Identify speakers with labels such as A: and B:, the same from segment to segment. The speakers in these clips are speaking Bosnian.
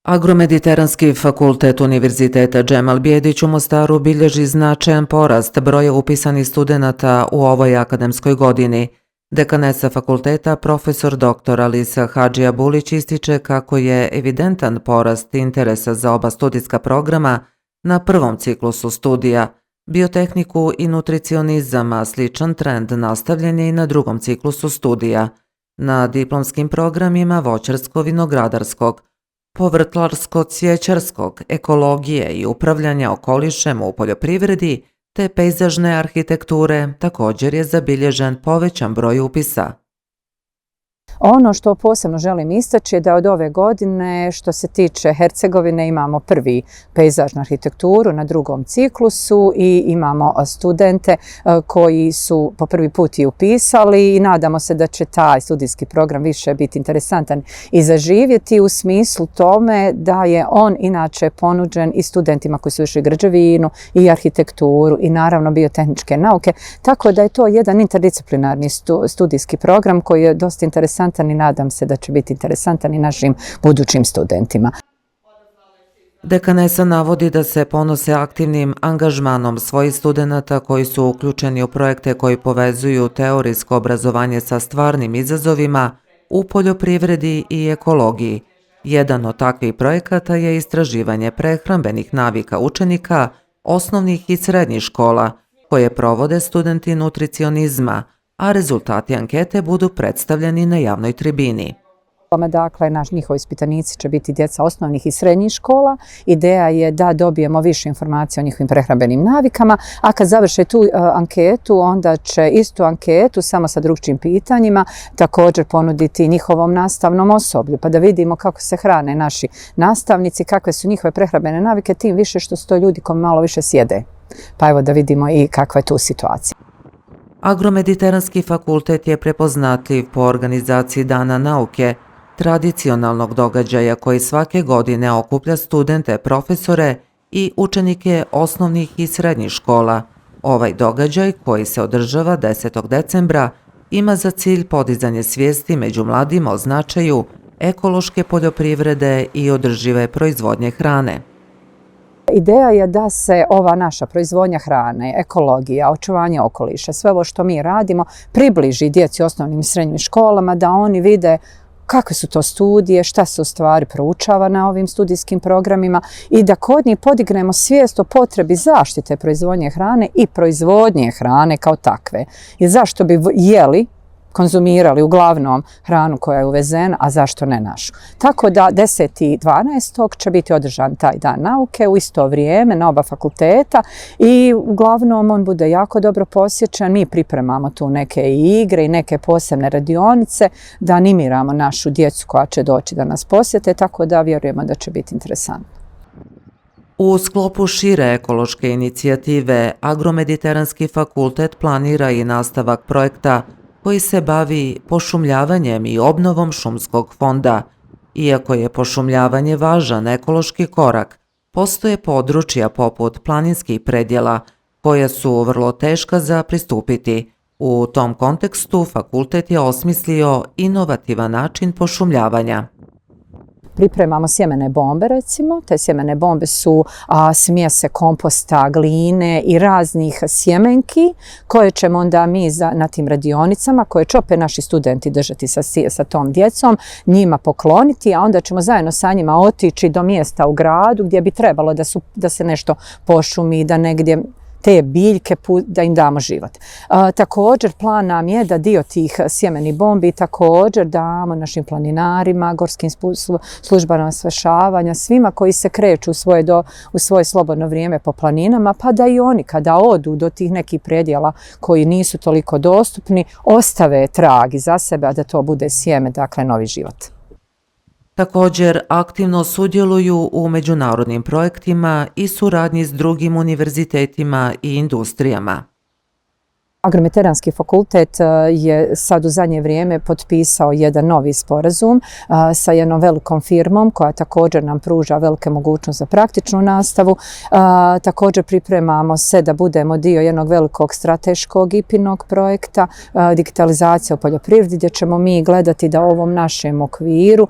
A: Agromediteranski fakultet Univerziteta Džemal Bijedić u Mostaru bilježi značajan porast broja upisanih studenata u ovoj akademskoj godini. Dekanesa fakulteta, profesor dr. Alisa Hadžija Bulić, ističe kako je evidentan porast interesa za oba studijska programa na prvom ciklusu studija. Biotehniku i nutricionizam, a sličan trend nastavljen je i na drugom ciklusu studija. Na diplomskim programima voćarsko-vinogradarskog, povrtlarsko-cjećarskog, ekologije i upravljanja okolišem u poljoprivredi te pejzažne arhitekture također je zabilježen povećan broj upisa.
B: Ono što posebno želim istaći je da od ove godine što se tiče Hercegovine imamo prvi pejzažnu arhitekturu na drugom ciklusu i imamo studente koji su po prvi put i upisali i nadamo se da će taj studijski program više biti interesantan i zaživjeti u smislu tome da je on inače ponuđen i studentima koji su išli građevinu i arhitekturu i naravno biotehničke nauke, tako da je to jedan interdisciplinarni studijski program koji je dosta interesantan i nadam se da će biti interesantan i našim budućim studentima.
A: Dekanesa navodi da se ponose aktivnim angažmanom svojih studenata koji su uključeni u projekte koji povezuju teorijsko obrazovanje sa stvarnim izazovima u poljoprivredi i ekologiji. Jedan od takvih projekata je istraživanje prehrambenih navika učenika osnovnih i srednjih škola koje provode studenti nutricionizma, a rezultati ankete budu predstavljeni na javnoj tribini.
B: Dakle, njihovi ispitanici će biti djeca osnovnih i srednjih škola. Ideja je da dobijemo više informacija o njihovim prehrambenim navikama, a kad završe tu anketu, onda će istu anketu, samo sa drugčijim pitanjima, također ponuditi njihovom nastavnom osoblju, pa da vidimo kako se hrane naši nastavnici, kakve su njihove prehrambene navike, tim više što su to ljudi koji malo više sjede. Pa evo da vidimo i kakva je tu situacija.
A: Agromediteranski fakultet je prepoznatljiv po organizaciji Dana nauke, tradicionalnog događaja koji svake godine okuplja studente, profesore i učenike osnovnih i srednjih škola. Ovaj događaj, koji se održava 10. decembra, ima za cilj podizanje svijesti među mladima o značaju ekološke poljoprivrede i održive proizvodnje hrane.
B: Ideja je da se ova naša proizvodnja hrane, ekologija, očuvanje okoliša, sve ovo što mi radimo, približi djeci u osnovnim i srednjim školama, da oni vide kakve su to studije, šta se u stvari proučava na ovim studijskim programima i da kod njih podignemo svijest o potrebi zaštite proizvodnje hrane i proizvodnje hrane kao takve. I zašto bi jeli, konzumirali uglavnom hranu koja je uvezena, a zašto ne našu. Tako da 10.12. će biti održan taj dan nauke u isto vrijeme na oba fakulteta i uglavnom on bude jako dobro posjećan. Mi pripremamo tu neke igre i neke posebne radionice da animiramo našu djecu koja će doći da nas posjete, tako da vjerujemo da će biti interesantno.
A: U sklopu šire ekološke inicijative Agromediteranski fakultet planira i nastavak projekta koji se bavi pošumljavanjem i obnovom šumskog fonda. Iako je pošumljavanje važan ekološki korak, postoje područja poput planinskih predjela koja su vrlo teška za pristupiti. U tom kontekstu fakultet je osmislio inovativan način pošumljavanja.
B: Pripremamo sjemene bombe, recimo. Te sjemene bombe su smjese komposta, gline i raznih sjemenki koje ćemo onda mi na tim radionicama, koje će opet naši studenti držati sa tom djecom, njima pokloniti, a onda ćemo zajedno sa njima otići do mjesta u gradu gdje bi trebalo da se nešto pošumi, da negdje te biljke da im damo život. Također plan nam je da dio tih sjemenih bombi također damo našim planinarima, gorskim službama spašavanja, svima koji se kreću u svoje slobodno vrijeme po planinama, pa da i oni kada odu do tih nekih predjela koji nisu toliko dostupni, ostave trag iza sebe, a da to bude sjeme, dakle novi život.
A: Također aktivno sudjeluju u međunarodnim projektima i suradnji s drugim univerzitetima i industrijama.
B: Agromediteranski fakultet je sad u zadnje vrijeme potpisao jedan novi sporazum sa jednom velikom firmom koja također nam pruža velike mogućnosti za praktičnu nastavu. Također pripremamo se da budemo dio jednog velikog strateškog IPIN-og projekta, digitalizacija u poljoprivredi, gdje ćemo mi gledati da u ovom našem okviru,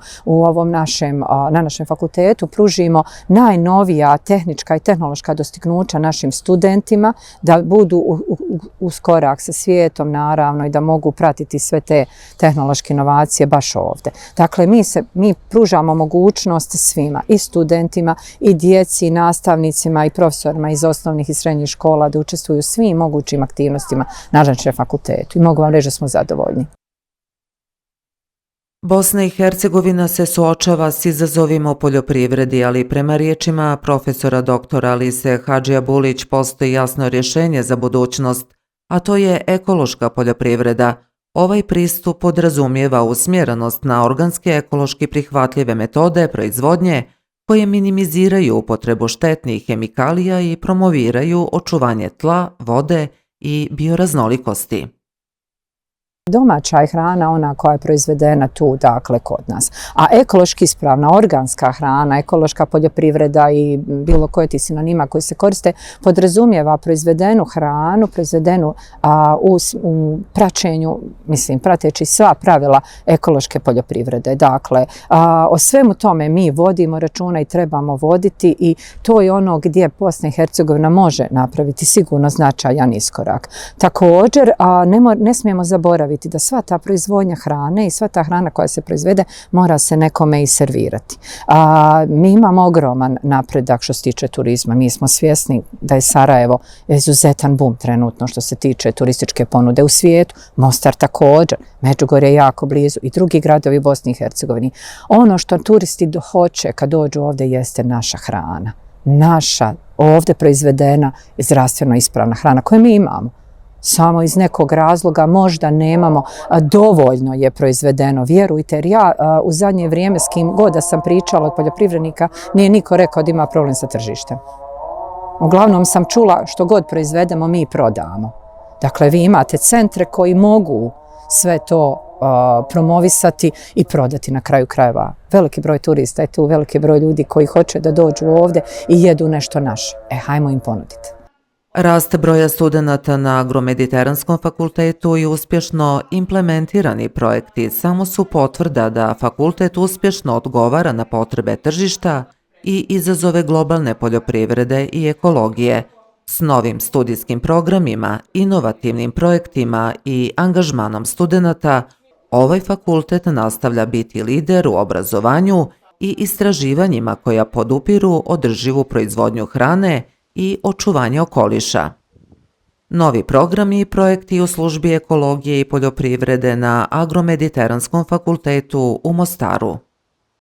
B: na našem fakultetu pružimo najnovija tehnička i tehnološka dostignuća našim studentima, da budu uz korak sa svijetom naravno i da mogu pratiti sve te tehnološke inovacije baš ovdje. Dakle, mi pružamo mogućnost svima, i studentima, i djeci, i nastavnicima, i profesorima iz osnovnih i srednjih škola da učestvuju u svim mogućim aktivnostima na našem fakultetu i mogu vam reći da smo zadovoljni.
A: Bosna i Hercegovina se suočava s izazovima u poljoprivredi, ali prema riječima profesora doktora Alise Hadžijabulić postoji jasno rješenje za budućnost, a to je ekološka poljoprivreda. Ovaj pristup podrazumijeva usmjerenost na organske ekološki prihvatljive metode proizvodnje koje minimiziraju upotrebu štetnih hemikalija i promoviraju očuvanje tla, vode i bioraznolikosti.
B: Domaća je hrana ona koja je proizvedena tu, dakle, kod nas. A ekološki ispravna, organska hrana, ekološka poljoprivreda i bilo koje ti sinonima koji se koriste, podrazumijeva proizvedenu hranu, proizvedenu u praćenju, prateći sva pravila ekološke poljoprivrede. Dakle, o svemu tome mi vodimo računa i trebamo voditi i to je ono gdje Bosna i Hercegovina može napraviti sigurno značajan iskorak. Također, ne smijemo zaboraviti da sva ta proizvodnja hrane i sva ta hrana koja se proizvede mora se nekome i servirati. Mi imamo ogroman napredak što se tiče turizma. Mi smo svjesni da je Sarajevo izuzetan bum trenutno što se tiče turističke ponude u svijetu. Mostar također, Međugorje je jako blizu i drugi gradovi u Bosni i Hercegovini. Ono što turisti hoće kad dođu ovdje jeste naša hrana. Naša ovdje proizvedena i zdravstveno ispravna hrana koju mi imamo. Samo iz nekog razloga možda nemamo, dovoljno je proizvedeno. Vjerujte, jer ja u zadnje vrijeme s kim god da sam pričala od poljoprivrednika, nije niko rekao da ima problem sa tržištem. Uglavnom sam čula što god proizvedemo, mi prodamo. Dakle, vi imate centre koji mogu sve to promovisati i prodati na kraju krajeva. Veliki broj turista je tu, veliki broj ljudi koji hoće da dođu ovdje i jedu nešto naše. Hajmo im ponuditi.
A: Rast broja studenata na Agromediteranskom fakultetu i uspješno implementirani projekti samo su potvrda da fakultet uspješno odgovara na potrebe tržišta i izazove globalne poljoprivrede i ekologije. S novim studijskim programima, inovativnim projektima i angažmanom studenata, ovaj fakultet nastavlja biti lider u obrazovanju i istraživanjima koja podupiru održivu proizvodnju hrane i očuvanje okoliša. Novi programi i projekti u službi ekologije i poljoprivrede na Agromediteranskom fakultetu u Mostaru.